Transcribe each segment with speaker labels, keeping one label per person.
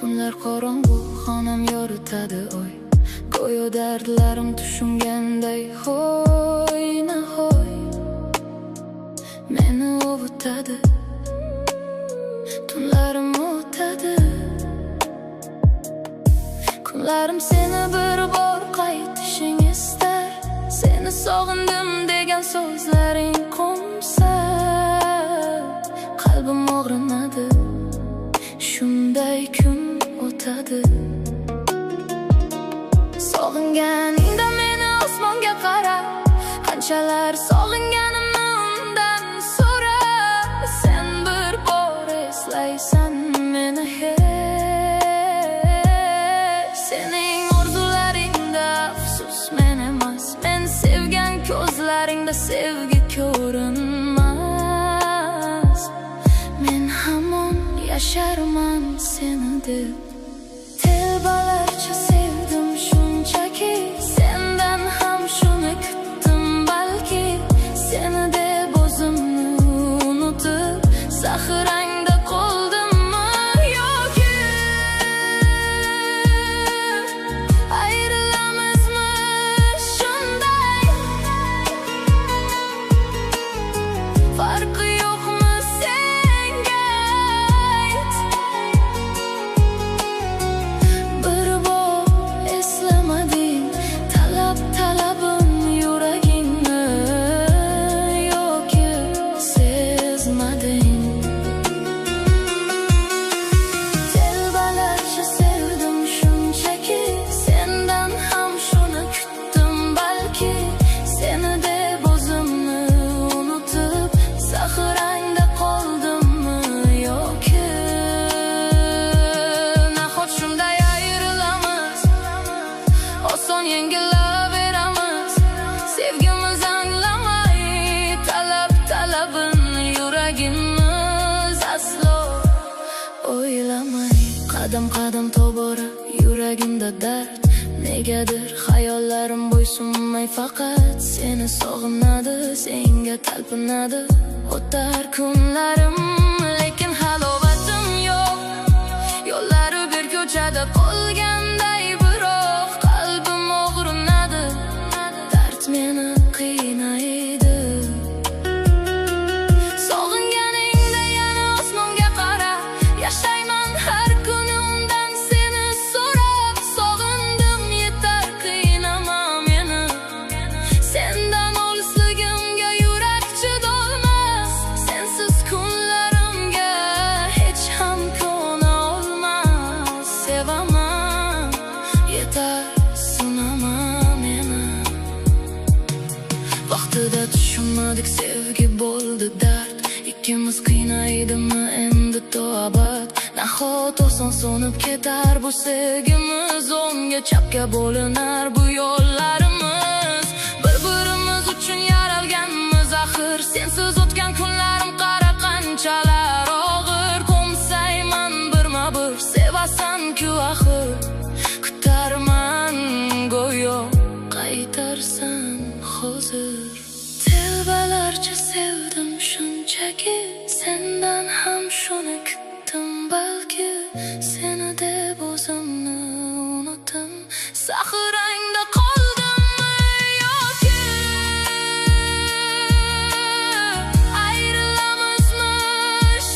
Speaker 1: Tunlar qorong'u, xonam yoritadi oy. Go'yo dardlarim tushunganday hoyna-hoy meni ovutadi. Tunlarim o'tadi, kunlarim seni bir bor qaytishing istar. Seni sog'indim degan so'zlaring qo'msar. Qalbim og'rinadi, shunday kun o'tadi. Sog'inganingda meni osmonga qara, qanchalar sog'inganimni undan so'ra. Sen bir bor eslaysan meni hech. Sening orzularingda afsus men emas, men sevgan ko'zlaringda sevgi ko'rinmas. Men hamon yasharman seni deb. Telbalarcha sevdim shunchaki, sendan ham shuni kutdim balki. Seni deb o'zimni unutib, sahrangda qoldimmi yoki ayrilamizmi shunday? Farqi yo'qmi senga ayt. Bir bor eslamading talab talabim yuragingni yoki sezmading. Telbalarcha sevdim shunchaki, sendan ham shuni kutdim balki. Seni deb o'zimni unutib, sahrangda qoldimmi yoki nahot shunday ayrilamiz, oson yengilaveramiz. Sevgimiz anglamay talab talabin yuragimiz aslo o'ylamay. Qadam qadam tobora yuragimda dard, negadir xayollarim bo'ysunmay faqat seni sog'inadi, senga talpinadi. O'tar kunlarim, lekin halovatim yo'q. Yo'llari bir ko'chada qolganday, biroq qalbim og'rinadi, dard meni qiynaydi. Sog'inganingda yana osmonga qara, yashayman har kuni undan seni so'rab. Sog'indim, yetar qiynama meni, sendan olisligimga yurak chidolmas. Sensiz kunlarimga hech ham ko'na olmas. Sevaman, yetar sinama meni. Vaqtida tushunmadik, sevgi bo'ldi dard. Ikkimiz qiynaydimi endi to abad? Nahot oson so'nib ketar bu sevgimiz, o'ngga chapga bo'linar bu yo'llarimiz. Bir birimiz uchun yaralganmiz axir, sensiz o'tgan kunlarim qara qanchalar og'ir. Qo'msayman birma bir, sevasan-ku axir, kutarman go'yo qaytarsan hozir. Telbalarcha sevdim shunchaki, sendan ham shuni kutdim balki. Seni deb o'zimni unutdim, sahrangda qoldimmi yoki ayrilamizmi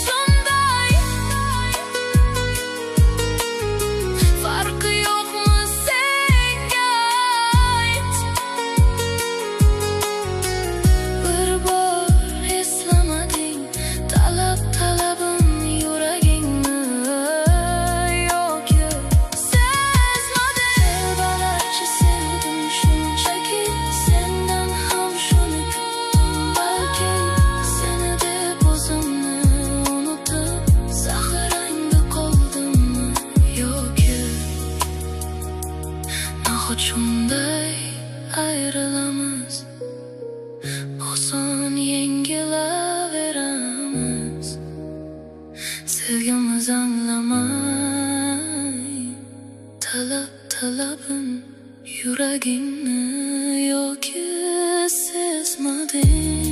Speaker 1: shunday? Farqi yo'qmi senga ayt. Bir bor eslamading talab talabim yuragingni yoki sezmading. Telbalarcha sevdim shunchaki, sendan ham shuni kutdim balki. Seni deb o'zimni unutib, sahrangda qoldimmi yoki nahot shunday ayrilamiz, oson yengilaveramiz. Sevgimiz anglamay talab talabim yuragingni yoki sezmading.